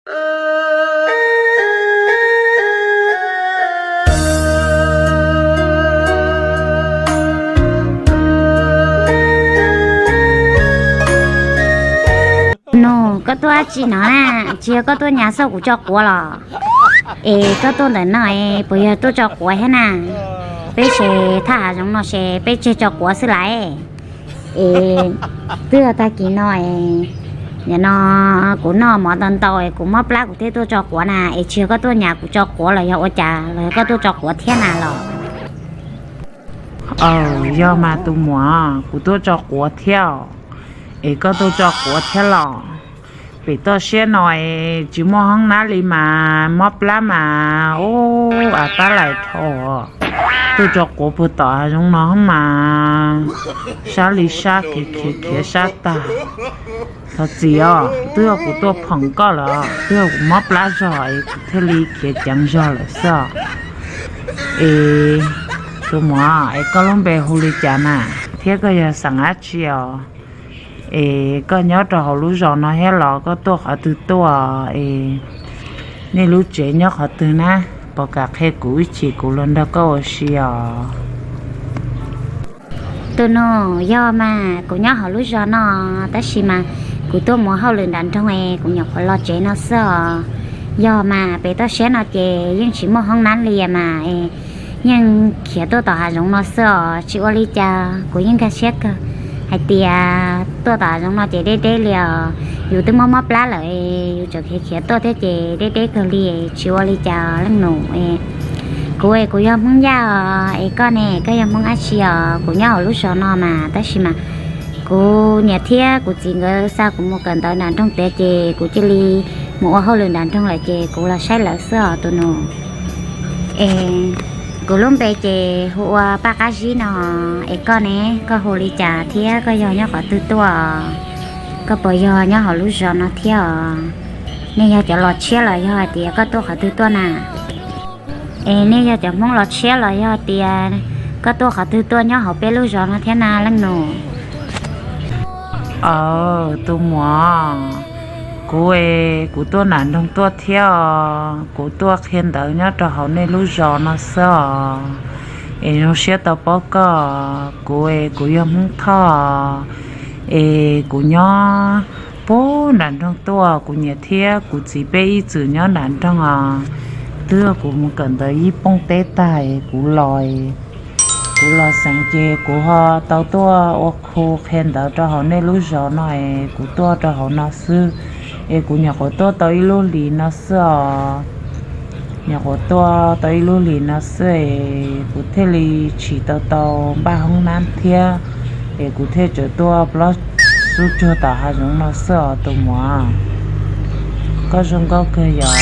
Nus, koj tuaj dab tsi no na? Tsis yog koj tuaj nyav xauj kuv tso quav los? Es koj tuaj ntawm no es puas yog tuaj tso quav thiab na? Peb ces thaj hav zoov no ces peb tseg tso quav xwb lais. Es twb yog tag kis no es, nim no kuv noj mov ntau ntau es kuv mob plab kuv thiaj tuaj tso quav na. Es tsis yog koj tuaj nyav kuv tso quav los yog ua cas los yog koj tuaj tso quav thiab na los? Aws, yog mas tus muam, kuv tuaj tso quav thiab. Es koj tuaj tso quav thiab los? Pem toj siab no es tsis muaj hoob nab li mas mob plab mas ub, av tab lais dhau. Tuaj tso quav puag tom hav zoov no mas sab li sab, khiav khiav khiav sab tag. Thov txim os, twb yog kuv tuaj phoom koj lawm, twb yog kuv mob plab zog es kuv thiaj li khiav ceev zog lawm xwb os. Es tus muam, es koj lub npe hu li cas na? Thiab koj yog xeem dab tsi os? Es koj nyob rau hauv lub zos no thiab los koj tuaj qhov twg tuaj? Es nej lub tsev nyob qhov twg na? Puas kam qhia kuv ib chim kuv los nrog koj ua si os. Tus nus, yog mas kuv nyob hauv lub zos no, tab sis mas kuv tuaj mus hauj lwm nram nroog es kuv nyuam qhuav los tsev no xwb os. Yog mas pem toj siab no ces yeej tsis muaj hoob nab li mas es yeej khiav tuaj tom hav zoov no xwb os. Tsis ua li cas, kuv yeej nkag siab kawg hais tias tuaj tom hav zoov no ces deb deb li os. Yus twb mob mob plab lawm, yus tseem khiav khiav tuaj thiab ces deb deb kawg li. Tsis ua li cas leej nus. Kuv es kuv yog Hmoob Yaj os, es koj ne, koj yog Hmoob dab tsi os? Kuv nyob hauv lub zos no mas, tab sis mas kuv niam thiab kuv txiv nkawd xa kuv mus kawm ntawv nram nroog tiav ces kuv cia li mus ua hauj lwm nram nroog lawm ces kuv los saib lawv xwb os tus nus. Es kuv lub npe ces hu ua Paj Qab Zib no. Es koj ne, koj hu li cas thiab koj yog nyob qhov twg tuaj? Koj puas yog nyob hauv lub zos no thiab os? Nej yog cov los tshiab los yog hais tias koj tuaj qhov twg tuaj na? Es nej yog cov Hmoob los tshiab los yog hais tias koj tuaj qhov twg tuaj nyob hauv peb lub zos no thiab na leej nus? Aws, tus muam, kuv es kuv tuaj nram nroog tuaj thiab os. Kuv tuaj qhia ntawv nyob rau hauv nej lub zos no xwb os. Es zoo siab tau paub koj. Kuv es kuv yog Hmoob Thoj, es kuv nyob puag nram nroog tuaj. Kuv niam thiab kuv txiv peb ib txwm nyob nram nroog os. Twb kuv mus kawm ntawv ib pooj teb tag es kuv los, kuv los xeev ces kuv ho tau tuaj ua khu qhia ntawv rau hauv nej lub zos no es kuv tuaj rau hauv no xwb. Es kuv nyuam qhuav tuaj tau ib lub hlis no xwb os. Nyuam qhuav tuaj tau ib lub hlis no xwb es kuv thiaj li tsis tau tau npaj hoob nab thiab. Es kuv thiaj tseem tuaj plob xub tsuag tom hav zoov no xwb os tus muam. Koj zoo nkauj kawg yom.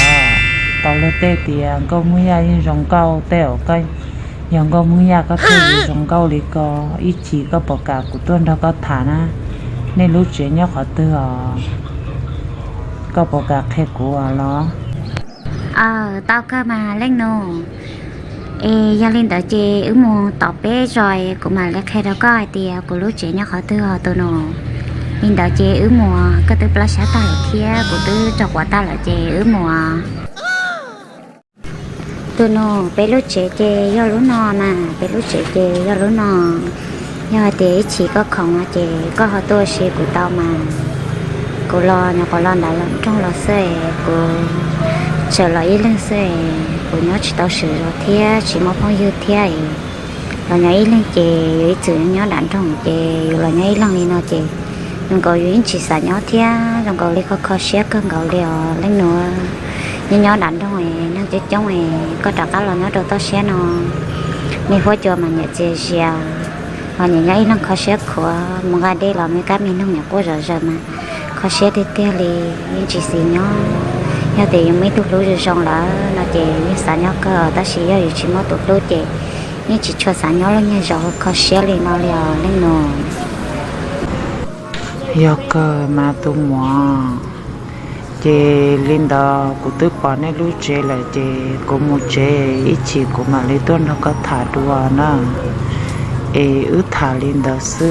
Tau luag tej tias nkauj Hmoob Yaj yeej zoo nkauj tej, koj yog nkauj Hmoob Yaj koj thiaj li zoo nkauj li ko. Ib chim koj puas kam kuv tuaj nrog koj tham na? Nej lub tsev nyob qhov twg os? Koj puas kam qhia kuv os los? Aws, tau kawg mas leej nus. Es yog li ntawd ces wb mus tom peb zos kuv mam li qhia rau koj hais tias kuv lub tsev nyob qhov twg os tus nus. Li ntawd ces wb mus, koj twb plab sab tag lawm thiab kuv twb tso quav tag lawm ces wb mus. Tus nus, peb lub tsev ces yog lub no mas, peb lub tsev ces yog lub no. Yog hais tias ib chim koj khoom no ces koj ho tuaj ua si kuv tau mas. Kuv los nyuam qhuav los ntawm lub nroog los xwb, kuv tseem los ib leeg xwb, kuv nyob tsis tau swm zos thiab tsis muaj phooj ywg thiab. Los nyob ib leeg ces yus ib txwm nyob nram nroog ces yus los nyob ib leeg li no ces zoo nkaus yus yeej tsis xav nyob thiab, zoo nkaus li kho kho siab kawg nkaus li os leej nus. Nyob nyob nram nroog neeg coob coob, koj rov qab los nyob rau toj siab no, me huab cua mas nyiam txias zias, ho nyiam nyob ib leeg kho siab khuav, mus nqa dej los me kab me noog nyiam quaj zom zaws mas kho siab tiag tiag li, yeej tsis xis nyob. Yog tias yus muaj ib tug hlub zoo zoo lawm no ces yeej xav nyob kawg, tab sis yog yus tsis muaj tus hlub ces yeej tsis tshua xav nyob lub niag zos kho siab li no li os leej nus. Yog kawg mas tus muam, ces li ntawd kuv twb pom nej lub tsev lawm ces kuv mus tsev, ib chim kuv mam li tuaj nrog koj tham dua na. Es wb tham li ntawd xwb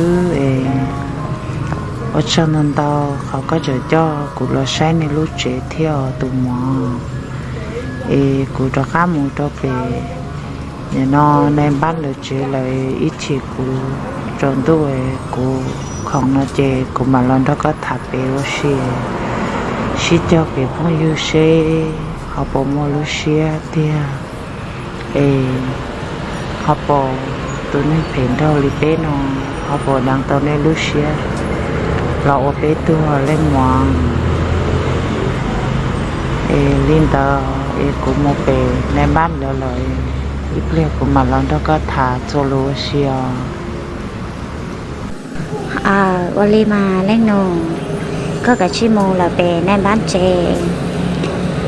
es Ua tsaug ntau ntau qhov koj tseem coj kuv los saib nej lub tsev thiab os tus muam. Es kuv rov qab mus rau pem, nim no nais npab lawv tsev lawm, ib chim kuv tsaus ntuj kuv khoom no ces kuv mam los nrog koj tham pem ua si, sib cog kev phooj ywg seb ho puas muaj lub siab tiag, es ho puas, tus neeg phem nraug li peb no, ho puas deev tau nej lub siab los ua peb tug leej muam. Es li ntawd es kuv mus pem nais npab lawv lawm, ib pliag kuv mam los nrog koj tham txhua lus ua si os. Ua li mas leej nus, koj kav tsij mus lawm pem nais npab tsev.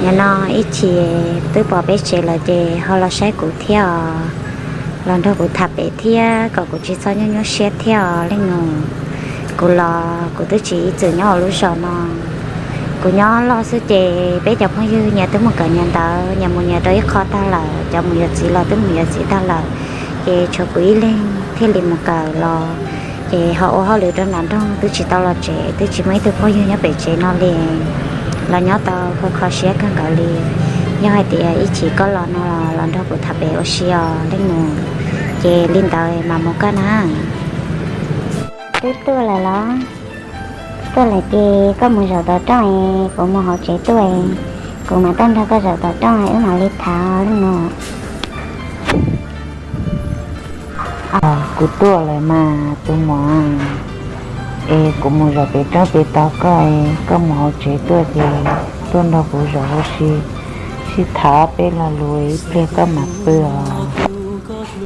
Nim no ib chim twb pom peb tsev lawm ces ho los saib kuv thiab os, los nrog kuv tham pem thiab kom kuv tsis txhob nyuaj nyuaj siab thiab os leej nus. Kuv los kuv twb tsis ib txwm nyob hauv lub zos no. Kuv nyob loj xwb ces peb cov phooj ywg nyias twb mus kawm nyias ntawv, nyias mus nyias rau ib qho tag lawm, cov mus yuav txiv los twb mus yuav txiv tag lawm, ces tshuav kuv ib leeg thiaj li mus kawm los. Ces ho ua hauj lwm rau nram nroog twb tsis tau los tsev, twb tsis muaj ib tug phooj ywg nyob pem tsev no li. Los nyob tau kho kho siab kawg nkaus li. Yog hais tias ib chim koj los no los los nrog kuv tham pem ua si os leej nus. Ces li ntawd mas mus koj na. Twb tuaj lawm los? Tuaj lawm ces koj mus zaum tom rooj es kuv mus hauv tsev tuaj, kuv mam tuaj nrog koj zaum tom rooj wb mam li tham leej nus. Kuv tuaj lawm mas tus muam, es kuv mus zaum pem roob pem tau koj, koj mus hauv tsev tuaj ces tuaj nrog kuv zaum ua si, sib tham peb lo lus ib pliag koj mam pw os.